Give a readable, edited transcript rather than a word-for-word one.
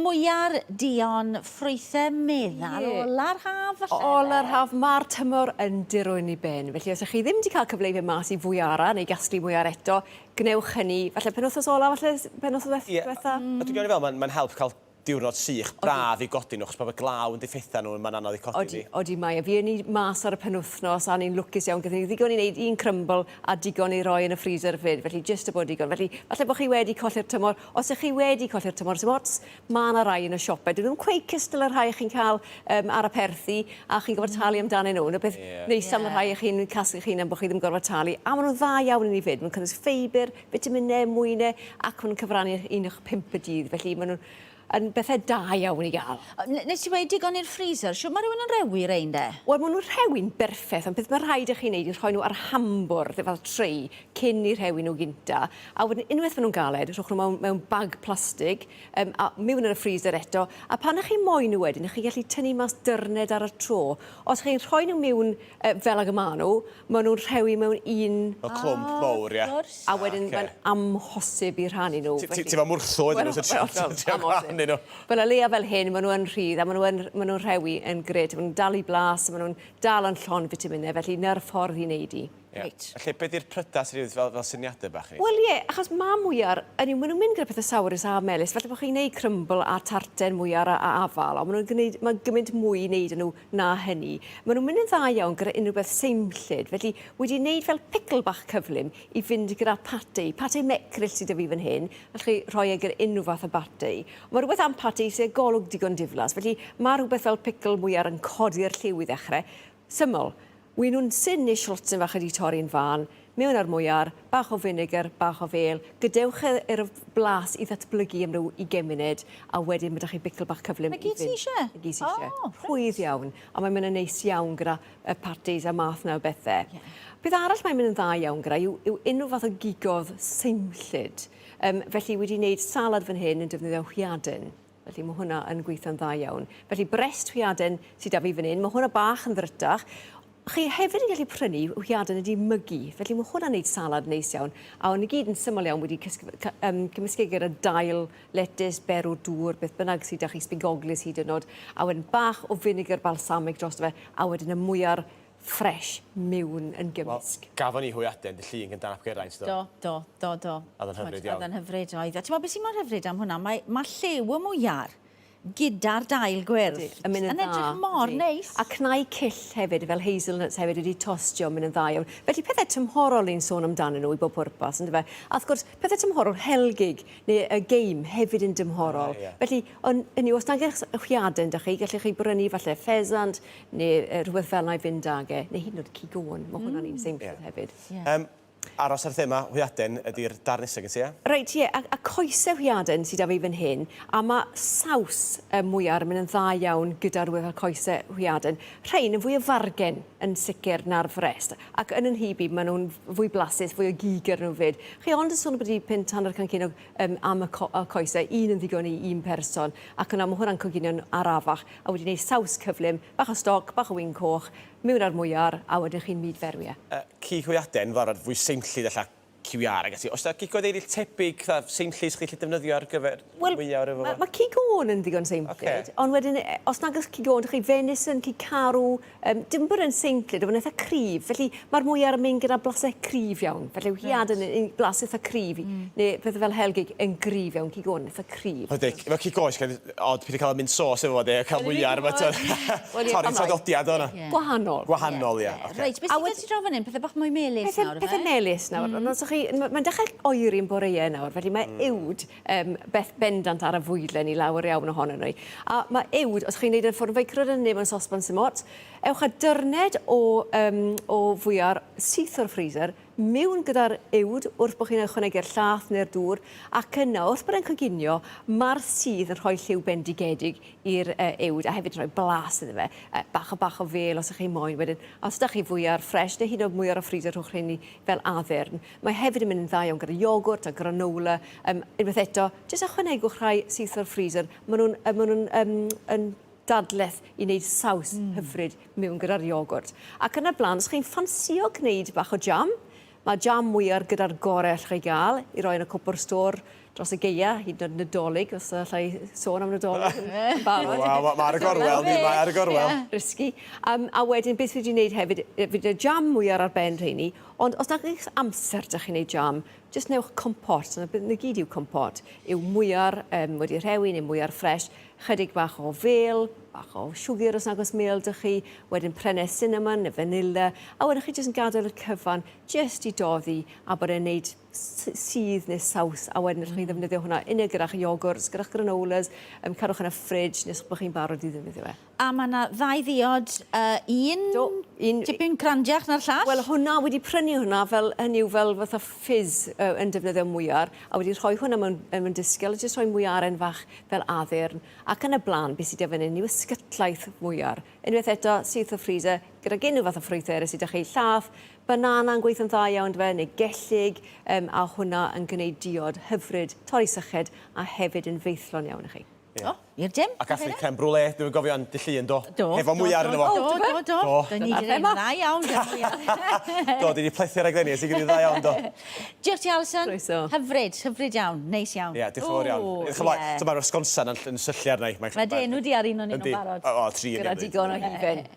Mwyar duon, ffrwythau meddal, Ie. ola'r haf falle? Ola'r haf, mae'r tymor yn dirwyn i ben. Felly os ych chi ddim wedi cael cyfle i fynd mas i fwyara neu gasglu mwyar eto, gwnewch hynny. Falle penwythnos ola, falle penwythnos Ie. diwetha? A dwi'n gweld fel mae'n mae'n help cael diwrnod sych braf i godi nhw, achos pan mae glaw yn diffetha nhw, mae'n anodd i codi Odi, odi mae e. Fuon ni mas ar y penwythnos a ni'n lwcus iawn, gaethon ni ddigon i wneud un crumble a digon i roi yn y freezer 'fyd, felly jyst y bod digon. Felly, falle bod chi wedi colli'r tymor. Os ych chi wedi colli'r tymor, sim ots, mae 'na rai yn y siopau. Dyn nhw'm cweit cystal â'r rhai chi'n cael um, ar y perthi a chi'n gorfod talu amdanyn nhw. 'Na beth yeah. neis am y rhai chi'n casglu chi'n am bod chi ddim gorfod talu. A maen nhw'n dda iawn i ni fyd. Maen nhw'n cynnwys ffeibr, fitaminau, mwynau, ac maen nhw'n cyfrannu 15 y dydd. Felly maen nhw'n yn bethau da iawn i gael. Nes ti weud digon i'r freezer, shwt mae rhywun yn rewi rein de? Wel, maen nhw'n rhewi'n berffeth, ond beth mae rhaid i chi wneud yw rhoi nhw ar hambwrdd fel tray cyn i rhewi nhw gynta. A wedyn unwaith maen nhw'n galed, rhowch nhw mewn, mewn bag plastig um, a mewn yn y freezer eto. A pan ych chi moyn nhw wedyn, ych chi'n gallu tynnu mas dyrned ar y tro. Os chi'n rhoi nhw mewn uh, fel ag y maen nhw, maen nhw'n rhewi mewn un... Fel clwmp mowr, ie. A wedyn mae'n amhosib i rhannu nhw. Ti fel mwrthw ydyn nhw, ti'n trio rhannu nhw. Wel, o leia fel hyn, maen nhw yn rhydd a maen nhw yn, maen nhw'n rhewi yn grêt. Maen nhw'n dal i blas, maen nhw'n dal yn llon fitaminau, felly 'na'r ffordd i wneud i. Reit. Felly, be 'di'r prydau sydd fel, fel syniadau bach i ni? Wel ie, achos mae mwyar, hynny yw, maen nhw'n mynd gyda pethau sawrus a melys. Falle bod chi'n gwneud crumble a tarten mwyar a, a afal, ond maen nhw'n gwneud, mae gymaint mwy i wneud yn nhw na hynny. Maen nhw'n mynd yn dda iawn gyda unrhyw beth seimllyd, felly wedi wneud fel pickle bach cyflym i fynd gyda pate. Pate mecryll sydd 'da fi fan hyn, allwch chi rhoi e gyda unrhyw fath o bate. Mae rhywbeth am pate sydd â golwg digon diflas, felly mae rhywbeth fel pickle mwyar yn codi'r lliw i ddechrau. Syml. Winwnsyn neu shlotsyn fach wedi torri'n fân, mewn â'r mwyar, bach o finegr, bach o fêl, gadewch e i'r blas i ddatblygu am ryw ugain munud, a wedyn ma' 'da chi bicl bach cyflym 'Na gyd ti isie? 'Na gyd ti isie. O, reit. Rhwydd iawn, a mae'n mynd yn neis iawn gyda y partis a math 'na o bethe. Ie. Peth arall mae'n mynd yn dda iawn gyda yw yw unrhyw fath o gigodd seimllyd. Yym felly wedi wneud salad fan hyn yn defnyddio hwyaden. Felly mae hwnna yn gweithio'n dda iawn. Felly brest hwyaden sydd 'da fi fan hyn. Mae hwnna bach yn ddrytach. Chi hefyd yn gallu prynu hwyaden wedi mygu, felly mae hwnna'n neud salad neis iawn. A o'n i gyd yn syml iawn wedi um, cymysgu gyda dail, letys, berw dŵr, beth bynnag sydd 'da chi, sbigoglys hyd yn oed. A wedyn bach o finegr balsamig drosto fe, a wedyn y mwyar ffresh miwn yn gymysg. Wel, gafon ni hwyaden dy llun gynta Ap Geraint, do? Do, do, do, do. Oedd o'n hyfryd iawn. Oedd o'n hyfryd, oedd. A ti'n meddwl beth sy'n mor hyfryd am hwnna? Mae, mae lliw y mwyar gyda'r dail gwyrdd. Ydy, yn mynd yn dda. Yn edrych mor neis. A cnau cyll hefyd, fel hazelnuts hefyd wedi tostio, yn mynd yn dda iawn. Felly pethau tymhorol ni'n sôn amdanyn nhw i bob pwrpas, yndyfe? A wrth gwrs, pethau tymhorol helgig neu y geim hefyd yn dymhorol. Ie, ie. Felly, ond, hynny yw, os nag eich hwyaden 'da chi, gallech chi brynu falle ffesant neu rhywbeth fel 'na i fynd ag e, neu hyd yn oed cig oen, mae hwnna'n un seimllyd hefyd. Ie. Yym, aros ar thema hwyaden ydi'r darn nesa gen ti, ia? Reit, ie, a, a coese hwyaden sy 'da fi fan hyn, a ma' saws y mwyar yn mynd yn dda iawn gyda rhywbeth fel coese hwyaden. Rhein yn fwy o fargen yn sicr na'r frest, ac yn 'y nhyb i, maen nhw'n fwy blasus, fwy o gig arnyn nhw 'fyd. Chi ond yn sôn ambiti punt hanner can ceiniog yym am y co- y coese, un yn ddigon i un person, ac yna ma' hwnna'n coginio'n arafach, a wedi neud saws cyflym, bach o stoc, bach o win coch, miwn â'r mwyar, a wedyn chi'n mudferwi e. Yy cig hwyaden fel arfer fwy seimllyd ella cyw iâr ag ati. Oes 'na gigoedd eraill tebyg fatha seimllyd 'sach chi'n gallu defnyddio ar gyfer mwyar efo fo? Wel, ma' cig oen yn ddigon seimllyd, ond wedyn os nag oes cig oen 'da chi, venison, cig carw, Yym, dim bod e'n seimllyd, ond mae'n eitha cryf. Felly, mae'r mwyar yn mynd gyda blasau cryf iawn. Felly, hwiad yn yn blas eitha cryf, neu pethau fel helgig yn gryf iawn, cig oen eitha cryf. Wel, dic, efo cig oes, od peidio cael y mint sauce efo fo, de, cael mwyar, ma' torri traddodiad o 'na. Gwahanol. Gwahanol, ie, ocê. Reit, beth sydd 'da ti draw fan hyn? Pethau bach mwy melys nawr, ife? Pethau melys nawr. Ond os chi, mae'n dechrau oeri'n boreau nawr, felly mae uwd um, beth bendant ar y fwydlen i lawer iawn ohonyn nhw. A mae uwd, os chi'n neud yn ffwrn feicrod yn neu mewn sosban sy'n ots, ewch â dyrned o, um, o fwyar syth o'r freezer, mewn gyda'r uwd wrth bod chi'n ychwanegu'r llath neu'r dŵr, ac yna wrth bod e'n coginio, mae'r sudd yn rhoi lliw bendigedig i'r uh, uwd a hefyd yn rhoi blas iddo fe. Uh, bach o bach o fêl os ych chi moyn wedyn. Os ydych chi fwyar ffres neu hyd yn oed mwyar o freezer rhowch rheini fel addurn. Mae hefyd yn mynd yn dda iawn gyda iogwrt a granola. Yym, unwaith eto, jyst ychwanegwch rhai syth o'r freezer. Maen nhw'n, yy, maen nhw'n yym, yn dadleth i wneud saws mm. hyfryd mewn gyda'r iogwrt. Ac yn y blaen, os chi'n ffansio gwneud bach o jam, mae jam mwyar gyda'r gorau allwch chi gael i roi yn y cwpwr stôr. dros y gaea, hyd yn oed Nadolig, os alla i sôn am Nadolig yn yn barod. Wel, ma' ma' ar y gorwel, mi mae ar y gorwel. Risky. Um, a wedyn beth fi wedi wneud hefyd, fi wedi gwneud jam mwyar ar ben rheini, ond os nag oes amser da chi'n gwneud jam, jyst newch compot, na, na gyd yw compot, yw mwyar um, wedi rhewi neu mwyar ffres, chydig bach o fel, bach o siwgr os nag oes mel dych chi, wedyn prennau cinnamon neu vanilla, a wedyn chi jyst yn gadael y cyfan jyst i doddi a bod e'n neud sudd neu saws a wedyn allwch chi ddefnyddio hwnna unig gyda'ch iogwrt, gyda'ch granolas, um, cadwch yn y fridge nes bod chi'n barod i ddefnyddio fe. A mae yna ddau ddiod, uh, un, Do, un tipyn crandiach na'r llall? Wel, hwnna, wedi prynu hwnna fel, hynny yw fel fatha fizz uh, yn defnyddio mwyar, a wedi rhoi hwnna mewn, mewn disgel, a jyst rhoi mwyaren fach fel addurn, ac yn y blaen, beth sydd fan hyn yw ysgytlaeth mwyar. Unwaith eto, syth o freezer, gyda unrhyw fath o ffrwythau eraill sydd â chi, llath, Banana yn gweithio'n dda iawn yndyfe, neu gellyg, yym, a hwnna yn gwneud diod hyfryd, torri syched, a hefyd yn feithlon iawn i chi. Ie. O, i'r dim. Ac athon ni creme brulee, dwi'm yn gofio am dy llun, do? Do. Hefo mwyar yno fo. Do, do, do. Do. Da ni 'di neud yn dda iawn, do. Do, di 'di plethu rhaglenni, ti'n gwneud dda iawn, do. Diolch ti, Alison. Croeso. Hyfryd, hyfryd iawn, neis iawn. Ie, diolch yn fawr iawn. Edrych ymlaen. So mae'r sgonsan yn, yn syllu arna i. Mae dy enw di ar un o'n nhw'n barod. O, o, tri yn Gyda digon o hufen.